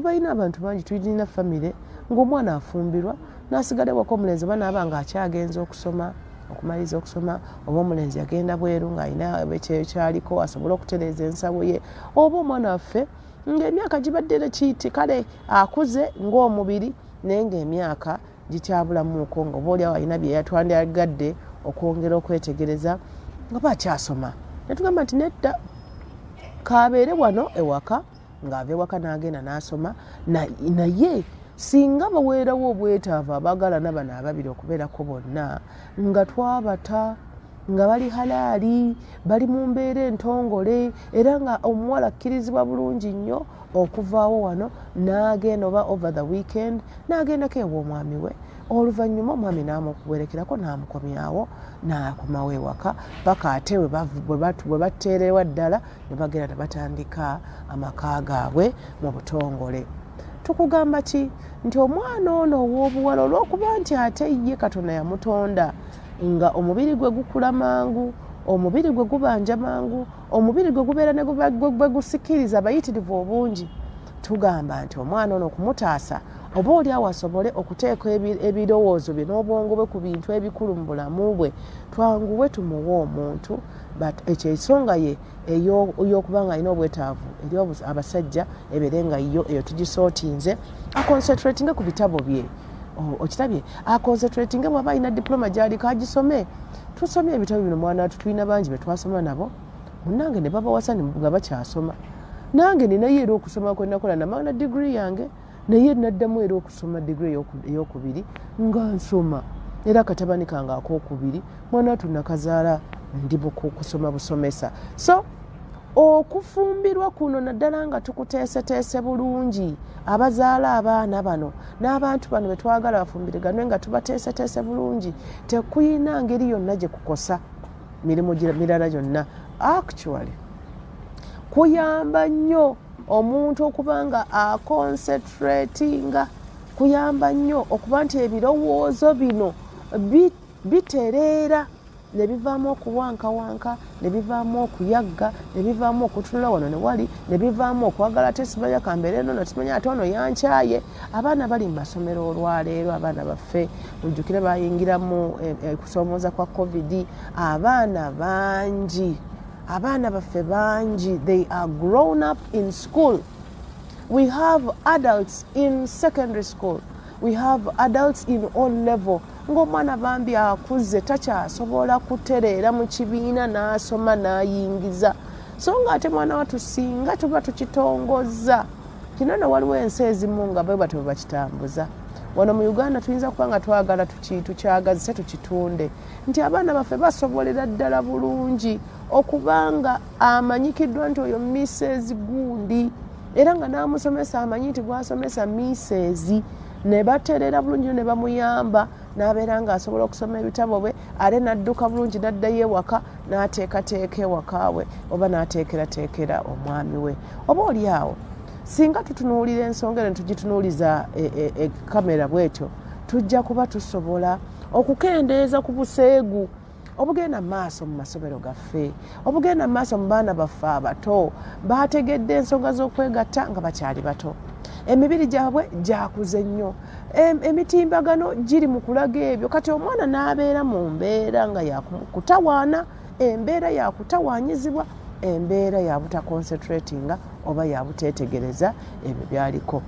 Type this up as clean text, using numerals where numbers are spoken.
Tubalina abantu bangi, tulina famire ng'omwana afumbirwa n'asigala ewaka, omulenzi oba naaba nga akyagenza okusoma, okumaliriza okusoma, oba omulenzi yagenda bweru ng'alina ekyaliko asobole okutereeza ensawo ye, oba omwana waffe ng'emyaka gibadde nekiiti, kale akuze ng'omubiri naye ng'emyaka gikyabulamuuko, nga oba oliawo alina bye yatwandyagadde okwongera okwetegereza nga bakyasoma, netugamba nti nedda, kabeere wano ewaka, ng'ava ewaka n'agenda n'asoma. Naye singa baweerawo obwetaavu abaagalana bano ababiri okubeerako bonna nga twabata nga bali halaali, bali mu mbeera entongole, era nga omuwala akkirizibwa bulungi nnyo okuvaawo wano n'agenda oba over the weekend n'agendako ew'omwami we, oluvannyuma omwami n'amuwerekerako n'amukomyawo n'akomawo ewaka paka ate bwe bateerewa ddala ne bagenda ne batandika amaka gaabwe mu butongole. Tukugamba ki? Nti omwana ono ow'obuwala, olw'okuba nti ate ye Katonda yamutonda nga omubiri gwe gukula mangu, omubiri gwe gubanja mangu, omubiri gwe gubeera ne gwe gusikiriza abayitirivu obungi, tugamba nti omwana ono okumutaasa, oba oli awo asobole okuteeka ebirowoozo bye n'obwongo bwe ku bintu ebikulu mu bulamu bwe, twanguwe tumuwe omuntu. But ekyo ensonga ye ey'okuba nga alina obwetaavu eri abasajja ebeere nga yo eyo tugisootinze, aconcentratinge ku bitabo bye. Okirabye, aconcentratinge, bw'aba alina diploma gy'aliko agisome. Tusomye ebitabo bino, mwana watu, tulina bangi be twasoma nabo munange ne babawasa nga bakyasoma. Nange ninayo era okusoma kwe nakola, namala na diguri yange, naye naddamu era okusoma diguri eyokubiri nga nsoma. Era akatabani kange akokubiri, mwana watu, nakazaala ndi kusoma busomesa. So okufumbirwa kuno, naddala nga tukuteeseteese bulungi, abazaala abaana bano n'abantu bano betwagala bafumbiriganwe nga tubateeseteese bulungi, tekuyina ngeri yonna gye kukosa mirimu mirala gyonna. Actually kuyamba nnyo omuntu okuba nga aconcentratinga, kuyamba nnyo okuba nti ebirowoozo bino bitereera ne bivaamu okuwankawanka, ne bivaamu okuyagga, ne bivaamu okutunula wano ne wali, ne bivaamu okwagala ate simanya kambeere eno nosimanya ate ono yankyaye. Abaana bali mu masomero olwaleero, abaana baffe, mujjukire bayingiramu kusoomooza kwa COVID. Abaana bangi, abaana baffe bangi, they are grown up in school. We have adults in secondary school, we have adults in all level, ng'omwana bambi akuze takyasobola kutereera mu kibiina n'asoma n'ayingiza. So nga ate mwana watu singa tuba tukitongoza kino no, waliwo ensi ezimu nga bwe batyo bakitambuza. Wano mu Uganda tuyinza kuba nga twagala tukyagazise, tukitunde nti abaana baffe basobolera ddala bulungi okubanga amanyikiddwa nti oyo Mrs gundi, era nga n'amusomesa amanyi nti gwasomesa Mrs, ne batereera bulungi ne bamuyamba n'abeera ng'asobola okusoma ebitabo bwe, ate n'adduka bulungi n'addayo ewaka n'ateekateeka ewaka we oba n'ateekerateekera omwami we. Oba oli awo singa tutunuulira ensonga eno, tugitunuuliza ekamera bwetyo, tujja kuba tusobola okukendeeza ku buseegu obugenda mu maaso mu masomero gaffe, obugenda mu maaso mu baana baffe abato. Bategedde ensonga z'okwegatta nga bakyali bato, emibiri gyabwe gyakuze nnyo, emitimbagano giri mu kulaga ebyo. Kati omwana n'abeera mu mbeera nga yakutawaana, embeera yakutawaanyizibwa, embeera ya butaconcentratinga oba ya buteetegereza ebyo byaliko.